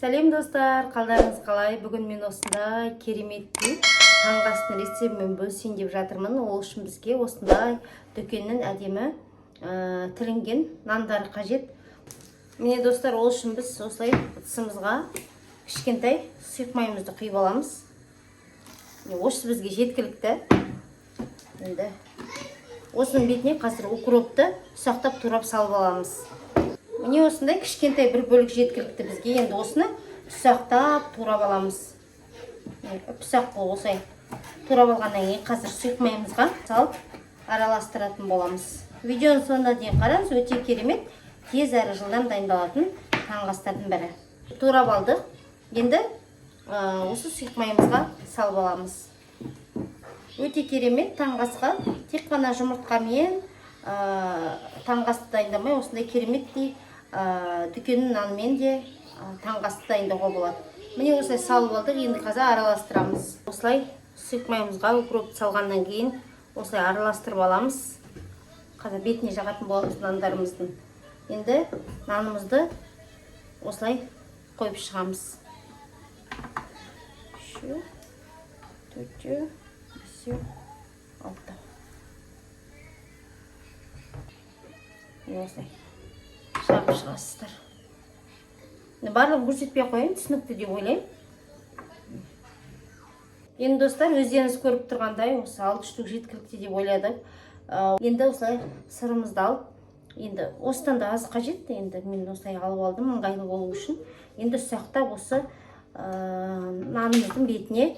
Сәлем, достар! Қалдарыңыз қалай? Бүгін мен осындай кереметтей таңғы астың рецептімен бөлісейін деп жатырмын. Ол үшін бізге осындай дүкеннің әдемі тілінген нандары қажет. Міне, достар, ол үшін біз осылай ыдысымызға кішкентай сұйық майымызды құйып аламыз. Міне, осы бізге жеткілікті. Енді осының бетіне қазір укропты ұсақтап турап салып аламыз. Міне, осындай кішкентай бір бөлік жеткілікті бізге. Енді осыны ұсақтап турап аламыз. Міне, ұсақ қылып осылай турап алғаннан кейін қазір сұйық майымызға салып араластыратын боламыз. Видеоның соңына дейін қараңыз, өте керемет, тез әрі жылдам дайындалатын таңғы астардың бірі. Турап алдық. Енді осы сұйық майымызға салып аламыз. Өте керемет таңғы асқа тек қана жұмыртқамен таңғы асты дайындамай, осындай кереметтей дүкеннің нанымен де таңғы асты дайындауға болады. Міне, осылай салып алдық. Енді қазір араластырамыз. Осылай сұйық майымызға укропты салғаннан кейін осылай араластырып аламыз. Қазір бетіне жағатын боламыз нандарымыздың. Енді нанымызды осылай қойып шығамыз: үшеу, төртеу, бесеу, алтау. Міне, осылай жағып шығасыздар. Енді барлығын көрсетпей ақ қояйын, түсінікті деп ойлаймын. Енді, достар, өздеріңіз көріп тұрғандай, осы алты штук жеткілікті деп ойладық. Енді осылай сырымызды алып, енді осыдан да аз қажет. Енді мен осылай алып алдым ыңғайлы болу үшін. Енді ұсақтап осы нанымыздың бетіне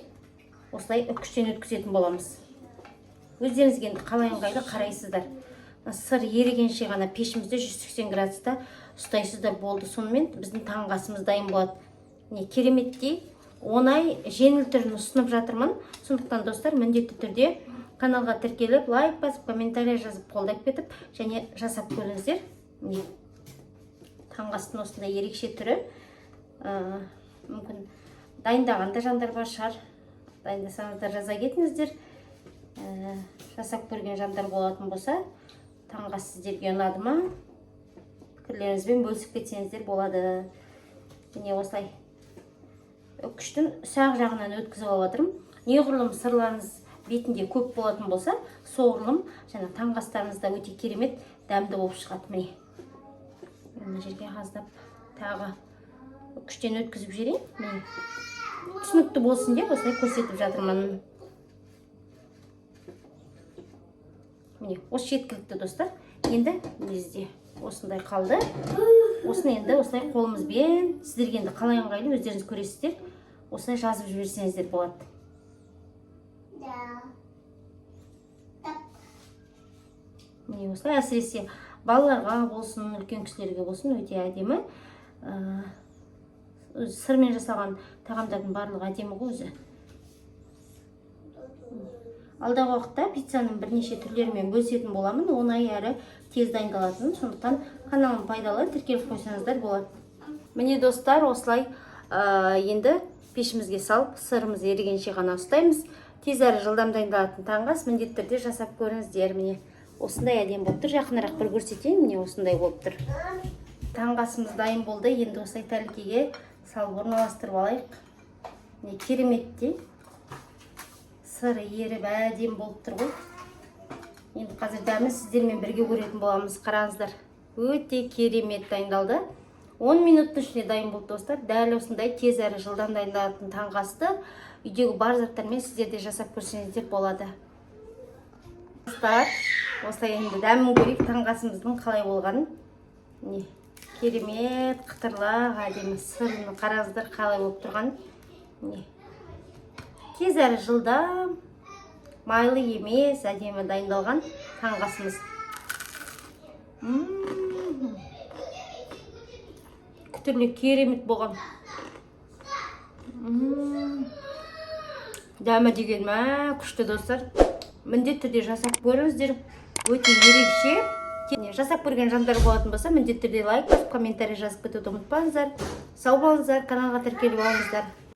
осылай үкіштен өткізетін боламыз. Өздеріңізге енді қалай ыңғайлы, қарайсыздар. Сыр ерігенше ғана пешімізде 180 градуста ұстайсыздар, болды. Сонымен біздің таңғы асымыз дайын болады. Міне, кереметтей оңай, жеңіл түрін ұсынып жатырмын. Сондықтан, достар, міндетті түрде каналға тіркеліп, лайк басып, комментарий жазып, қолдап кетіп және жасап көріңіздер. Міне, таңғы астың осындай ерекше түрі. Мүмкін, дайындаған да жандар бар шығар. Дайындасаңыздар, жаза кетіңіздер. Жасап көрген жандар болатын болса, таңғы ас сіздерге ұнады ма, пікірлеріңізбен бөлісіп кетсеңіздер болады. Міне, осылай үкіштің ұсақ жағынан өткізіп алып жатырмын. Неғұрлым сырларыңыз бетінде көп болатын болса, соғұрлым жаңа таңғы астарыңыз да өте керемет дәмді болып шығады. Міне, мына жерге аздап тағы үкіштен өткізіп жіберейін. Міне, түсінікті болсын деп осылай көрсетіп жатырмын. Міне, осы жеткілікті, достар. Енді бізде осындай қалды. Осыны енді осылай қолымызбен, сіздерге енді қалай ыңғайлы, өздеріңіз көресіздер, осылай жазып жіберсеңіздер болады. Да. Так. Міне, осылай әсіресе балаларға болсын, үлкен кісілерге болсын, өте әдемі. Өзі сырмен жасалған тағамдардың барлығы әдемі ғой өзі. Алдағы уақытта пиццаның бірнеше түрлерімен бөлісетін боламын, оңай әрі тез дайындалатын. Сондықтан каналым пайдалы, тіркеліп қойсаңыздар болады. Міне, достар, осылай енді пешімізге салып, сырымыз ерігенше ғана ұстаймыз. Тез әрі жылдам дайындалатын таңғы ас, міндетті түрде жасап көріңіздер. Міне, осындай әдемі болып тұр. Жақынырақ бір көрсетейін. Міне, осындай болып тұр. Таңғы асымыз дайын болды. Енді осылай тәрелкеге салып орналастырып алайық. Міне, кереметтей сыры еріп, әдемі болып тұр ғой. Енді қазір дәмі сіздермен бірге көретін боламыз. Қараңыздар, өте керемет дайындалды. 10 минуттың ішінде дайын болды, достар. Дәл осындай тез әрі жылдам дайындалатын таңғы асты үйдегі бар заттармен сіздер де жасап көрсеңіздер болады. Достар, осылай енді дәмін көрейік таңғы асымыздың қалай болғанын. Міне, керемет қытырлақ, әдемі. Сырын қараңыздар, қалай болып тұрғанын. Міне, тез әрі жылдам, майлы емес, әдемі дайындалған таңғы асымыз. Күтірлі, керемет болған. Дәмі деген мә күшті, достар. Міндетті түрде жасап көріңіздер, өте ерекше. Жасап көрген жандар болатын болса, міндетті түрде лайк басып, комментарий жазып кетуді ұмытпаңыздар. Сау болыңыздар, каналға тіркеліп алыңыздар.